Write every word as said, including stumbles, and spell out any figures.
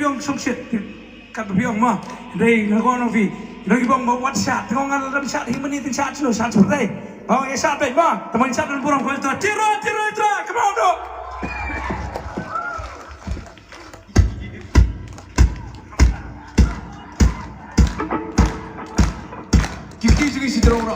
Song song shit. Kat ba phi ong mo. Dei na ko no phi. Dei ki bong ba wat shot. Ko ngan lam shot hi mani tin shot silo shot seperti. Ba ong ya shot baik mo. Teman shot dan buram ko. Tiro tiro tiro. Come on do. Kiki juga si terong ro.